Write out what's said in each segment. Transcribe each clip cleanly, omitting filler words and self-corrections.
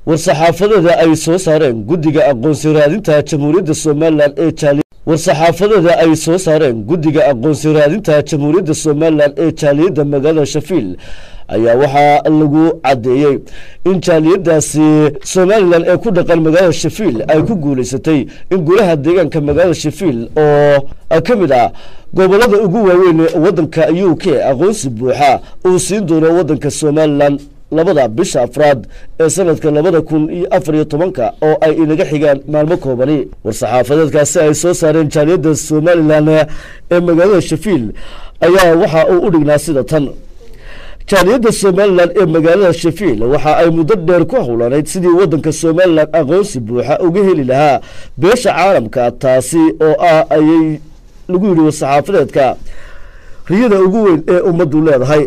War-saxaafadeeda ay soo saareen guddiga aqoonsi raadinta Jamhuuriyadda Somalilan ee jaali War-saxaafadeeda ay soo saareen guddiga aqoonsi raadinta Jamhuuriyadda Somalilan ee jaaliyadda magaalada Sheffield ayaa waxaa lagu caddeeyey in jaaliyadaasi Somalilan ee ku dhaqan magaalada Sheffield ay ku guuleysatay in golaha deegaanka magaalada Sheffield, oo ka mid ah gobolada ugu waaweyn ee waddanka UK, aqoonsi buuxa uu siin doono waddanka Somalilan 2da bisha afraad ee sanadka 2014-ka, oo ay inaga xigaan maalmo koobani. War-saxaafadeedkaasi ay soo saareen jaaliyadda Somalilan ee magaalada Sheffield ayaa waxa uu u dhignaa sida tan: Jaaliyadda Somalilan ee magaalada Sheffield waxa ay muddo dheer ku howlanayd sidii waddanka Somalilan aqoonsi buuxa uga heli lahaa beesha caalamka, taasi oo ah, ayay lagu yidhi war-saxaafadeedka, riyada ugu weyn ee ummaddu leedahay.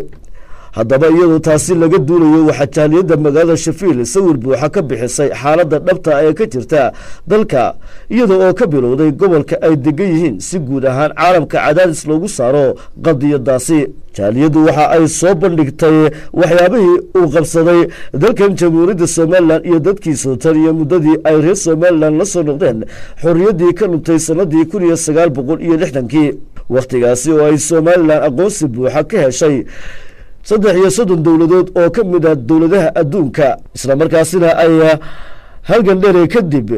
Haddaba, iyadoo taasi laga duulayo, waxaa jaaliyadda magaalada Sheffield sawir buuxa ka bixisay xaaladda dhabta ee ka jirta dalka, iyada oo ka bilowday gobolka ay degan yihiin, si guud ahaan caalamka cadaadis loogu saaro qadiyadaasi. Jaaliyaddu waxa ay soo bandhigtay waxyaabihii uu qabsaday dalkan Jamhuuriyadda Somalilan iyo dadkiisu tan iyo muddadii ay reer Somalilan la soo noqdeen xorriyaddii ka luntay sanadii 1960-kii, wakhtigaasi oo ay Somalilan aqoonsi buuxa ka heshay 33 dowladood oo ka mid ah dowladaha adduunka, islamarkaasina ay halgan dheere kadib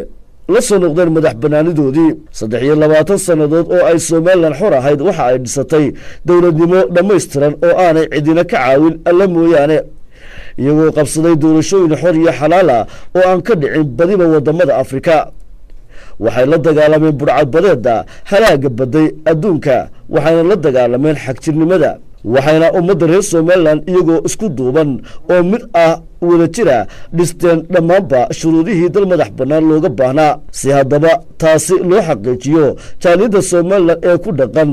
la soo noqdeen madax banaanidoodii. 23 sannadood oo ay Somalilan xor ahayd, waxa ay dhisatay dowladnimo dhammaystiran oo aanay cidina ka caawin alla mooyaane, iyagoo qabsaday doorashooyin xor iyo xalaal ah oo aan ka dhicin badiba wadamada Afrika. Waxay la dagaalameen burcadbadeeda halaaga baday adduunka, waxayna la dagaalameen xagjirnimada, waxayna ummadda reer Somalilan iyagoo isku duuban oo mid ah wada jira dhisteen dhammaanba shuruudihii dal madax bannaan looga baahnaa. Si haddaba taasi loo xaqiijiyo, jaaliyadda Somalilan ee ku dhaqan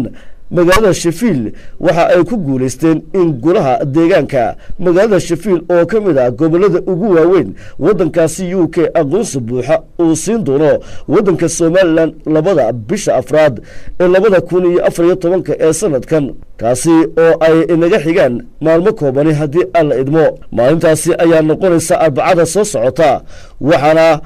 magaalada Sheffield waxa ay ku guulaysteen in golaha deegaanka magaalada Sheffield, oo ka mid ah gobolada ugu waaweyn waddankaasi UK, aqoonsi buuxa uu siin doono waddanka Somalilan 2da bisha afraad ee 2014-ka ee sanadkan, kaasi oo ay inaga xigaan maalmo koobani haddii Alla idmo. Maalintaasi ayaa noqonaysa Arbacada soo socota. Waxaana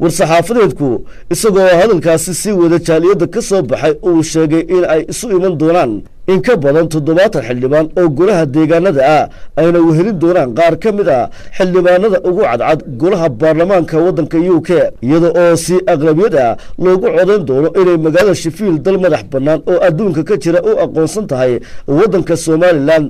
war-saxaafadeedku, isagoo hadalkaasi sii wada jaaliyadda ka soo baxay, uu sheegay in ay isu iman doonaan in ka badan 70 xildhibaan oo golaha deegaanada ah, ayna wehelin doonaan qaar ka mid ah xildhibaanada ugu cadcad golaha baarlamaanka waddanka UK, iyada oo si aqlabiyad ah loogu codayn doono inay magaalada Sheffield dal madax bannaan oo adduunka ka jira u aqoonsan tahay waddanka Somalilan.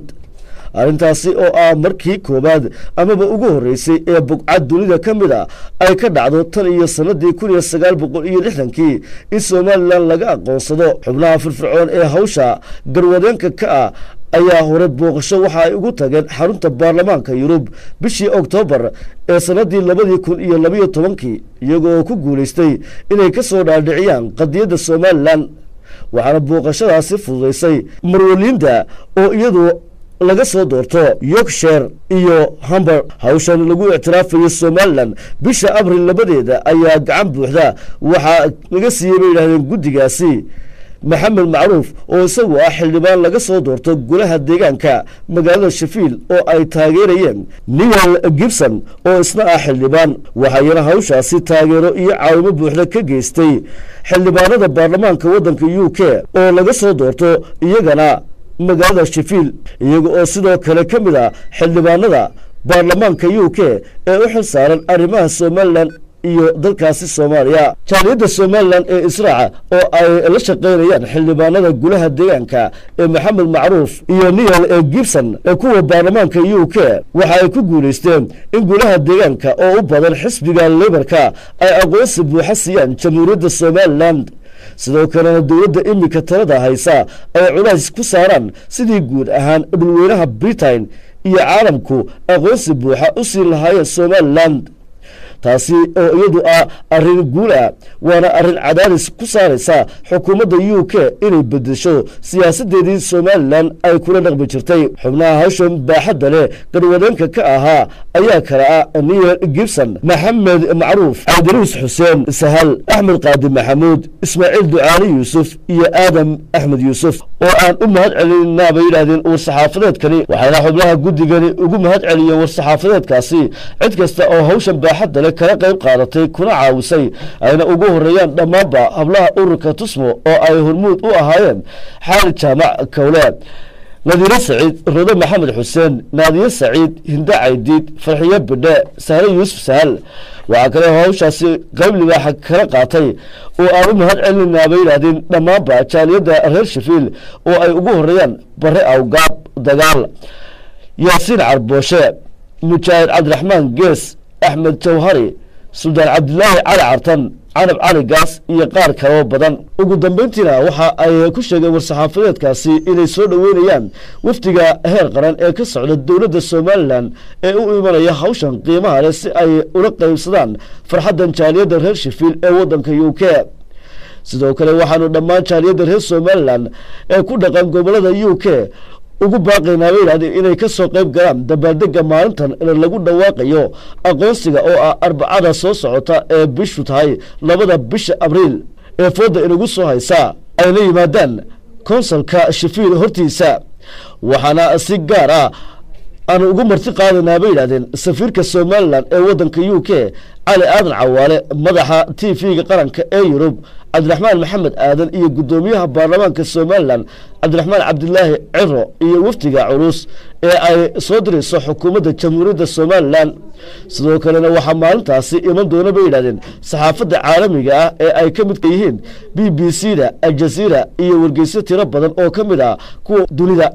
Arrintaasi oo ah markii koowaad amaba ugu horreysay ee bugcad dunida ka mid a ay ka dhacdo tan iyo sanadii 1960-kii in Somalilan laga aqoonsado. Xubnaha firfircoon ee hawsha garwadeenka ka ah ayaa hore booqasho waxa ay ugu tageen xarunta baarlamaanka Yurub bishii Oktoobar ee sanadii 2012-kii, iyagoo ku guulaystay inay ka soo dhaadhiciyaan qadiyadda Somalilan. Waxaana booqashadaasi fududaysay marwaliinda oo iyadu laga soo doorto Yorkshire iyo Humber. Hawshan lagu ictiraafayo Somalilan bisha Abril 2deeda ayaa gacan buuxda waxaa laga siiyey, bay yidhahdeen guddigaasi, Maxamed Macruuf, oo isagu ah xildhibaan laga soo doorto golaha deegaanka magaalada Sheffield, oo ay taageerayeen Niel Gibson oo isna ah xildhibaan. Waxayna hawshaasi taageero iyo caawimo buuxda ka geystay xildhibaanada baarlamaanka waddanka UK oo laga soo doorto iyagana magaalada Sheffield, iyaga oo sidoo kale ka mid ah xildhibaanada baarlamaanka UK ee u xil saaran arrimaha Somalilan iyo dalkaasi Soomaaliya. Jaaliyadda Somalilan ee Israaca oo ay la shaqaynayaan xildhibaanada golaha deegaanka ee Maxamed Macruuf iyo Niel ee Gibson ee kuwa baarlamaanka UK, waxa ay ku guulaysteen in golaha deegaanka oo u badan xisbiga Labourka ay aqoonsi buuxa siiyaan Jamhuuriyadda Somalilan, sidoo kalena dowladda iminka talada haysa ay culays ku saaraan sidii guud ahaan dhulweynaha Britain iyo caalamku aqoonsi buuxa u siin lahaayeen Somalilan, taasi oo iyadu ah arrin guul ah, waana arrin cadaadis ku saaraysa xukuumadda UK inay bedesho siyaasadeedii Somalilan ay kula dhaqmi jirtay. Xubnaha hawshan baaxadda leh garwadeenka ka ahaa ayaa kala ah Niel Gibson, Maxamed Macruuf, Cabdiruus Xuseen Sahal, Axmed Qaadi Maxamuud, Ismaaciil Ducaali Yuusuf iyo Aadam Axmed Yuusuf, oo aan u mahad celinaa, bay yidhahdeen war-saxaafadeedkani. Waxayna xubnaha guddigani ugu mahad celiyeen war-saxaafadeedkaasi cid kasta oo hawshan baaxadda leh kala qayb qaadatay kuna caawisay, ayna ugu horeeyaan dhammaanba hablaha ururka Tusmo oo ay hormuud u ahaayeen Xaali Jaamac Kowle, Nadiire Saciid, Rodo Maxamed Xuseen, Naadiye Saciid, Hinde Caydiid, Farxiyo Bidhe, Sahre Yuusuf Sahal. Waxaa kale hawshaasi qayb libaaxa kala qaatay oo aan u mahad celinaynaa, bay yidhaahdeen, dhammaanba jaaliyadda reer Shafiil oo ay ugu horeeyaan Bare Awgaab Dagaal, Yaasiin Carbooshe, Mujaahid Cabdiraxmaan Gees, Axmed Jawhari, Suldaan Cabdilaahi Cali Cartan, Canab Cali Gaas iyo qaar kaloo badan. Ugu dambeyntiina waxa ay ku sheegeen war-saxaafadeedkaasi inay soo dhoweynayaan wafdiga heer qaran ee ka socda dowladda Somalilan ee u imanaya hawshan qiimaha leh si ay ula qaybsadaan farxaddan jaaliyadda reer Shafiil ee waddanka UK. Sidoo kale waxaanu dhammaan jaaliyadda reer Somalilan ee ku dhaqan gobolada UK ugu baaqaynaa, bay yidhahdeen, inay ka soo qayb galaan dabaaldega maalintan lagu dhawaaqayo aqoonsiga oo ah Arbacada soo socota ee bishu tahay 2da bisha Abriil ee fooda inagu soo haysaa, ayna yimaadaan konsalka Shafiil hortiisa. Waxaana si gaar ah aanu ugu marti qaadaynaa, bay yidhahdeen, safiirka Somalilan ee waddanka UK Cali Aadan Cawaale, madaxa TV-ga qaranka ee Yurub Cabdiraxmaan Maxamed Aadan iyo guddoomiyaha baarlamaanka Somalilan Cabdiraxmaan Cabdilaahi Ciro iyo wafdiga culus ee ay soo dirayso xukuumadda Jamhuuriyadda Somalilan. Sidoo kalena waxaa maalintaasi iman doona, bay yidhahdeen, saxaafadda caalamiga ah ee ay ka midka yihiin BBC da, Aljaziira iyo wargeysyo tiro badan oo ka mid ah kuwa dunida.